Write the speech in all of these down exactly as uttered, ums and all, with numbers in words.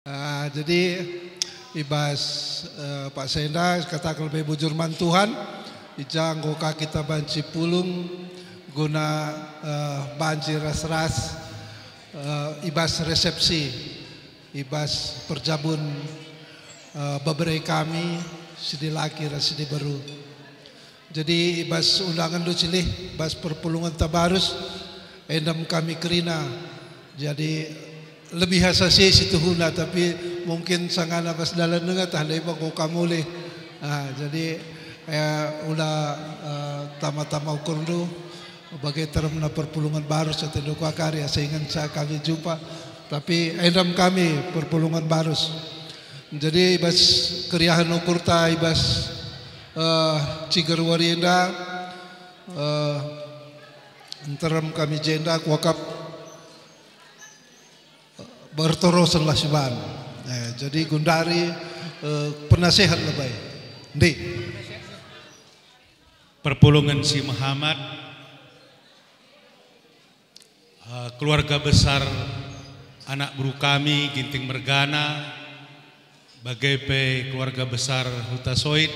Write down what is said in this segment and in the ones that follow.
Ah, jadi i bas, eh, paksa enda kataken lebe bujur man Tuhan, i ja enggo ka kita banci pulung guna, eh, banci ras-ras, eh, i bas resepsi, i bas perjabun, eh, bebere kami, si dilaki ras si diberu. Jadi i bas undangenndu cilih, bas perpulungenta barus, enda me kami kerina. Jadi lebih asa si situhuna, tapi mungkin sangana bas dalan denga tah leba ko kam ulih. Ah, jadi, eh, ula, eh, tama-tama ukurndu, bage teremna perpulungen barus atendu kuakari asa inganca kami jumpa. Tapi enda me kami perpulungen barus. Jadi i bas keriahen ukurta, i bas, eh, ciger wari enda, eh, nterem kami jenda kuakap, eh, bertorosenlah siban. Eh, jadi gundari, eh, penasehat lebe. Ndi? Perpulungen si mehamat, eh, keluarga besar anak beru kami Ginting mergana, bage pe keluarga besar Hutasoit,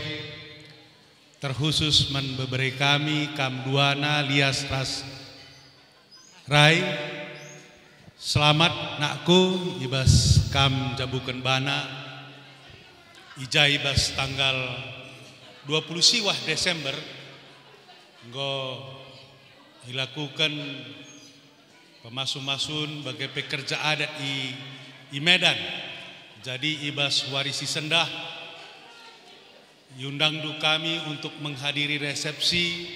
terkhusus man bebere kami, kam duana Lias ras Rai. Selamat, nakku, i bas kam njabuken bana. I ja i bas tanggal dua puluh siwah Desember enggo ilakuken pemasu-masun bage pe kerja adat i, i Medan. Jadi i bas wari si sendah iundangndu kami untuk menghadiri resepsi,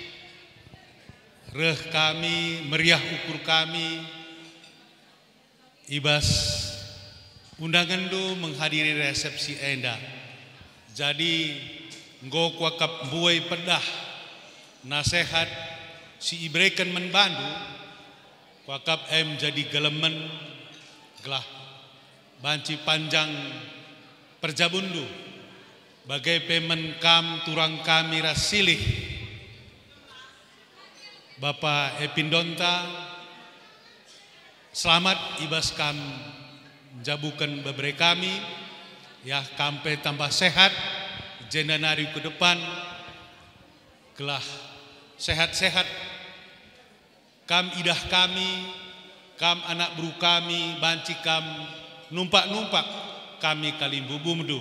reh kami, meriah ukur kami, i bas undangenndu menghadiri resepsi enda. Jadi, enggo kuakap mbuai pedah nasehat si ibereken man bandu, kuakap em jadi gelemen gelah banci panjang perjabunndu, bage pe man kam turang kami ras silih. Bapa Epindonta, selamat i bas kam njabuken bebere kami, yah kam pe tambah sehat, jenda nari ku depan, gelah sehat-sehat kam idah kami, kam anak beru kami, banci kam numpak-numpak kami kalimbubundu.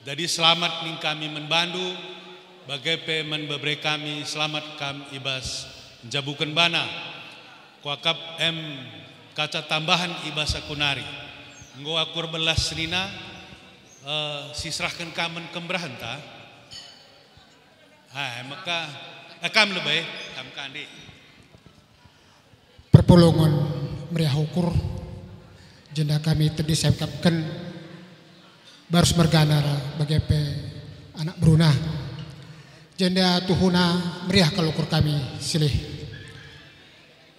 Jadi selamat ning kami man bandu, bage pe man bebere kami, selamat kam i bas njabuken bana. Kuakap em kaca tambahen i bas aku nari. Enggo aku erbelas senina, eh, siserahken kam man kemberahenta. Ah, maka, eh, kam lebe, kam kandi. Perpulungen meriah ukur, jenda kami tedis ekapken barus mergana bage pe anak beruna. Jenda tuhuna meriah kal ukur kami silih.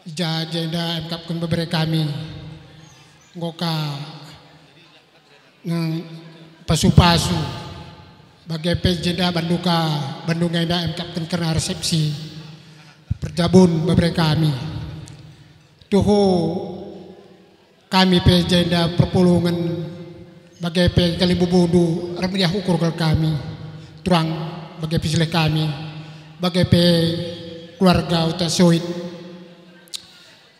I ja jenda ekapken bebere kami, enggo ka nge-, pasu-pasu, bage pe jenda bandu ka, bandu ngenda ekapken kerna resepsi perjabun bebere kami. Tuhu kami pe jenda perpulungen, bage pe kalimbubundu ermeriah ukur kal kami, turang bage pe silih kami, bage pe keluarga Hutasoit.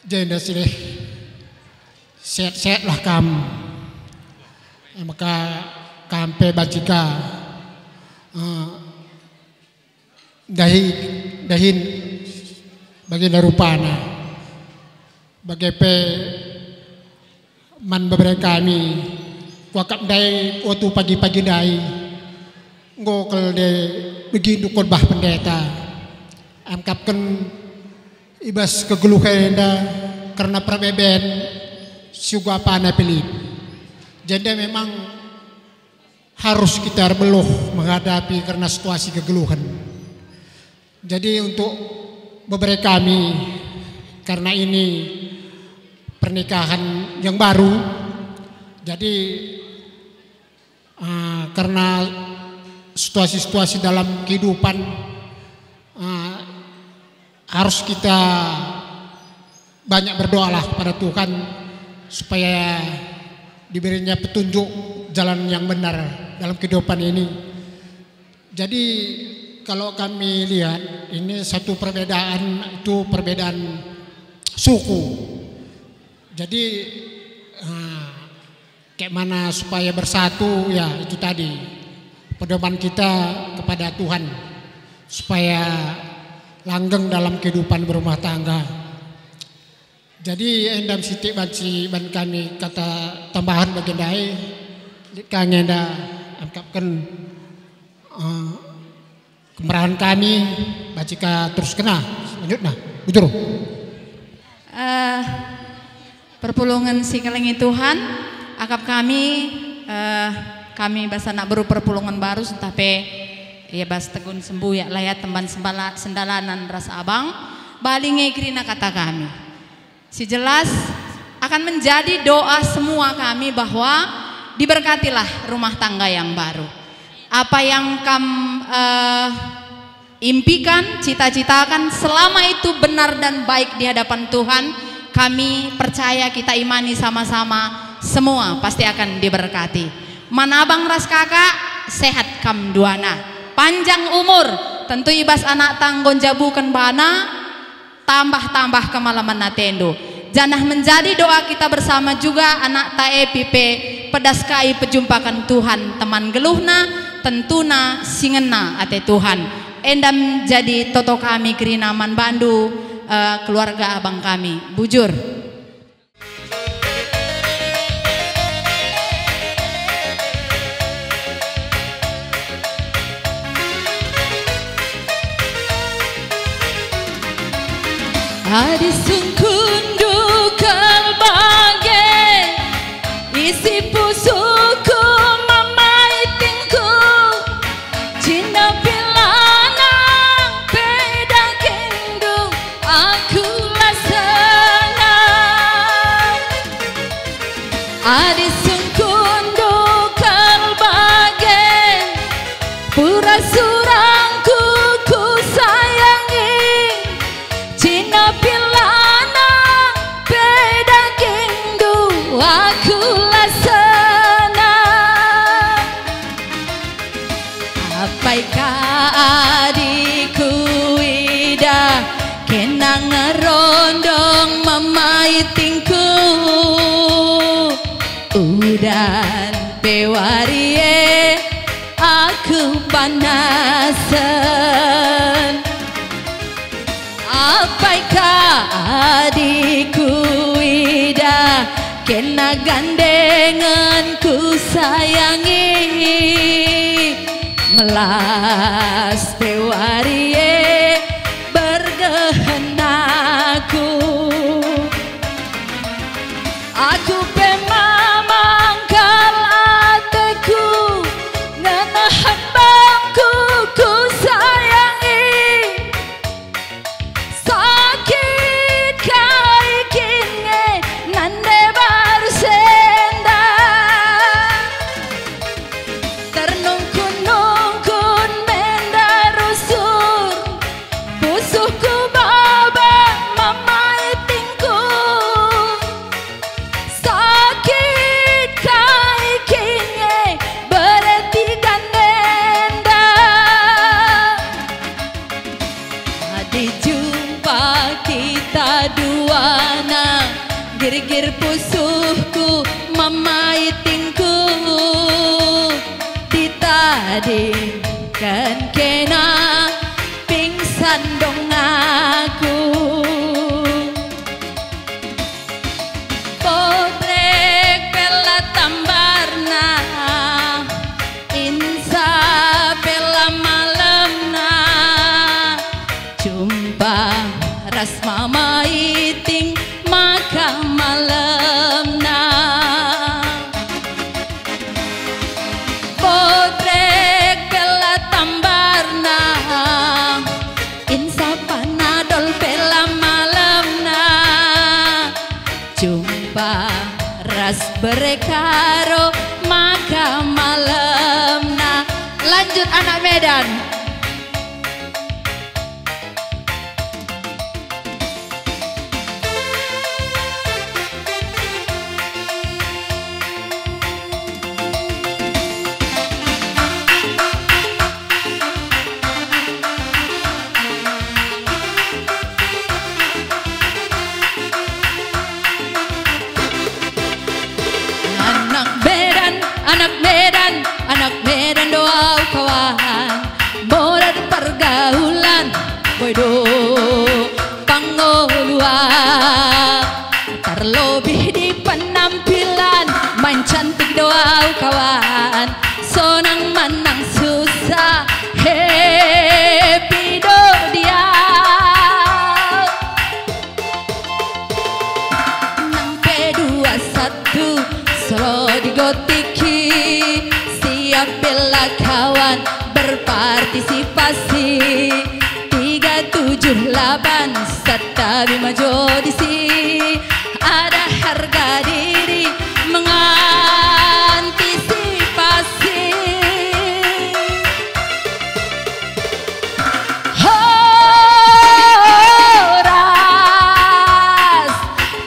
Jenda silih sehat-sehatlah kam. E maka kam pe banci ka, eh, dahi, dahin bagenda rupana. Bage pe man bebere kami, kuakap ndai waktu pagi-pagi ndai, enggo kal de begindu khotbah pendeta. Ekapken i bas kegeluhen enda kerna perbeben si uga apana Pilip. Jenda memang harus kita erbeluh menghadapi kerna situasi kegeluhen. Jadi untuk bebere kami, karena ini pernikahan yang baru, jadi, eh, karena situasi-situasi dalam kehidupan, eh, harus kita banyak berdoalah kepada Tuhan supaya diberinya petunjuk jalan yang benar dalam kehidupan ini. Jadi, kalau kami lihat, ini satu perbedaan, itu perbedaan suku. Jadi, eh, kayak mana supaya bersatu, ya, itu tadi, pedoman kita kepada Tuhan, supaya langgeng dalam kehidupan berumah tangga. Jadi, enda sitik banci ban kami kata tambahan bagi ndai, lit ka nge enda akapken, eh, kemerahen kami, banci ka terus kena selanjutnya. Bujur. Eh, perpulungen si kelengi Tuhan, akap kami, eh, kami bas anak beru perpulungen baru, ntah pe ia bas tegun sembuyak layat temban sembala-, sendalanan ras abang, bali nge kerina kata kami. Si jelas, akan menjadi doa semua kami bahwa diberkatilah rumah tangga yang baru. Apa yang kam, eh, impikan, cita-citakan, selama itu benar dan baik di hadapan Tuhan, kami percaya, kita imani sama-sama, semua pasti akan diberkati. Man abang ras kakak, sehat kam duana. Panjang umur, tentu i bas anakta enggo njabuken bana, tambah-tambah kemalemen atendu. Janah menjadi doa kita bersama juga anakta e pe, pedas ka ipejumpaken Tuhan teman geluhna, tentuna si ngena ate Tuhan. Enda menjadi toto kami kerina man bandu, eh, keluarga abang kami. Bujur. Adi sungkundu kal bage, isi pusuhku mamai tingku, cina pilana pe dagindu, aku la senang. Adi sungkundu kal bage, pura surangku kusayangi, cina pilana pe dagindu, aku la senang. Apai ka adi kuidah kena ngerondong mamai tingku, udan pe wari e aku panasen. Apai ka adi kuidah kena gandengen kusayangi, melas pe wari e bergehen aku. Aku pe mamang kal ateku, ngenehen bangku kusayangi. Sakit kai kin nge nande baru senda. Ternungkun-nungkun menda rusur, pusuhku baba mamai tingku. Sakit kai kin nge bereti gandenda. Adi jumpa kita duana, girgir pusuhku mamai tingku. Ditadingken kena pingsan dong aku. Bodrek pe la tambarna, insa pe la malemna, jumpa ras mamai ting maka malemna. Bodrek pe la tambarna, insa panadol pe la malemna, jumpa ras bere karo maka malemna. Lanjut anak Medan. Tujuh lapan satabi majo disi, ada harga diri mengantisipasi. Horas,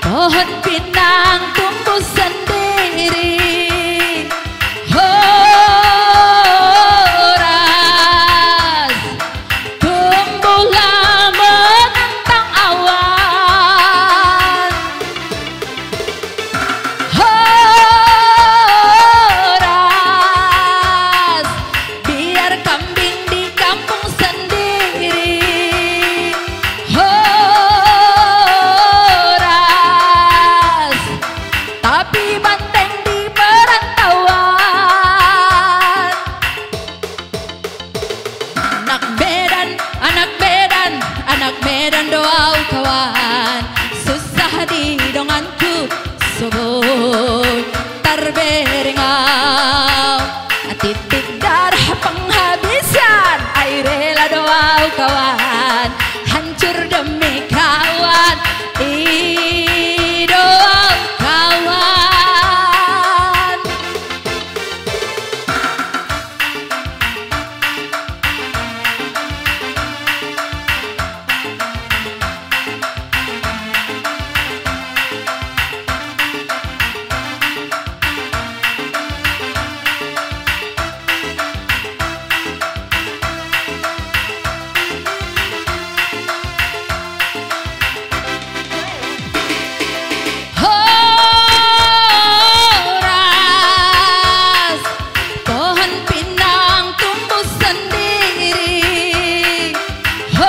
pohon pinang tumbuh sendiri. Horas, tumbuhlah menentang awan. Horas, biar kambing di kampung sendiri. Horas, tapi banteng di perantauan. Anak Medan, anak Medan, anak Medan do au kawan. Susah di donganku, subur terbereng au. Titik darah penghabisan, ai rela do au kawan. Hancur demi kawan, i do au kawan. Horas, pohon pinang tumbuh sendiri. Horas,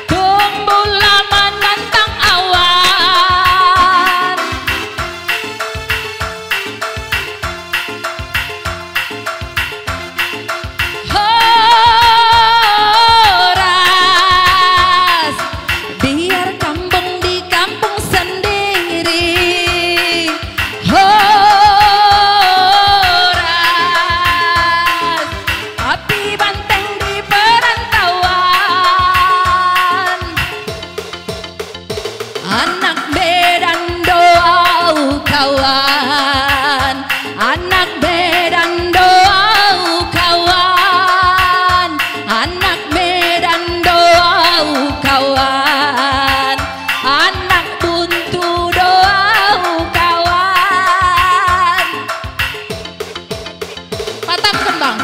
tumbuhlah menentang awan. Horas, biar kampung di kampung sendiri. Horas, tapi banteng di perantauan. Anak Medan do au kawan, anak Medan do au kawan, anak Medan do au kawan, anak Buntu do au kawan. Patapken, Bang.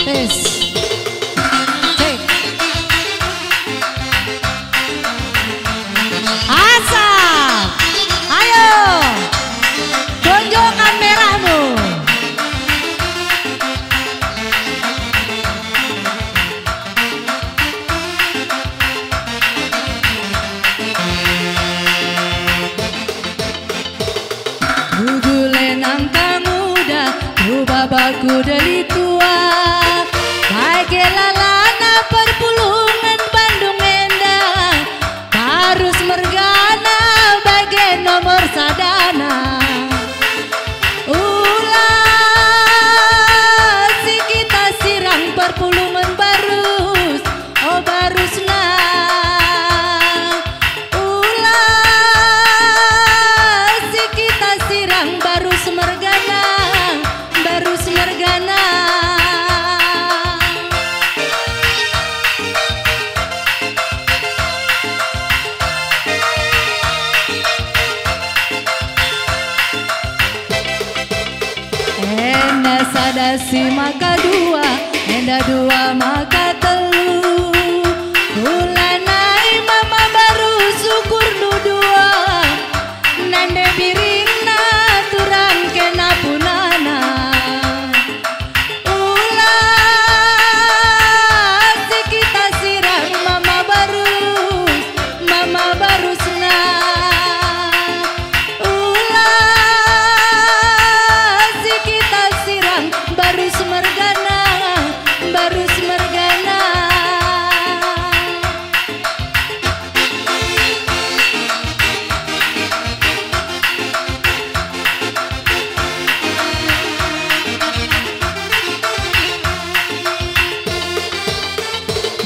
Tes. Cek. Asap. Ayo. Tunjukkan merahmu. Tujuh lenang tanguda, tu babaku delitua. Bage lalana perpulungen Bandung enda, tarus mergana bage nomor sadana. Ula si kita sirang perpulungen barus, o barus. Enda sada si maka dua, enda dua maka telu. Kulanai mama baru sukurndu dua, nande biringna turang kena punana. Ula si kita sirang mama barus, mama barusna. Ula si kita sirang barus mergana, barus mergana.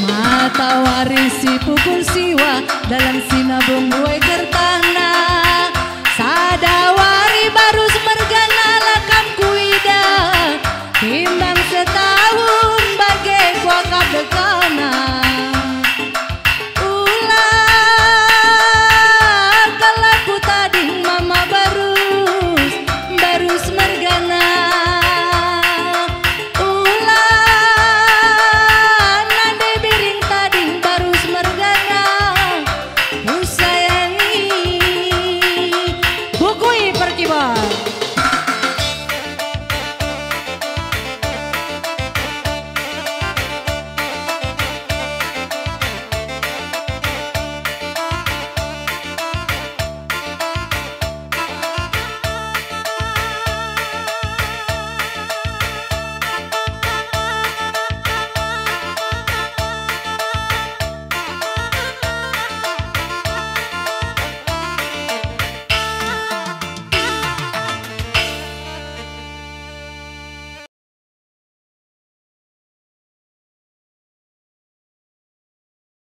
Matawari si pukul siwa, dalan si nabung buai kertahna. Sada wari baru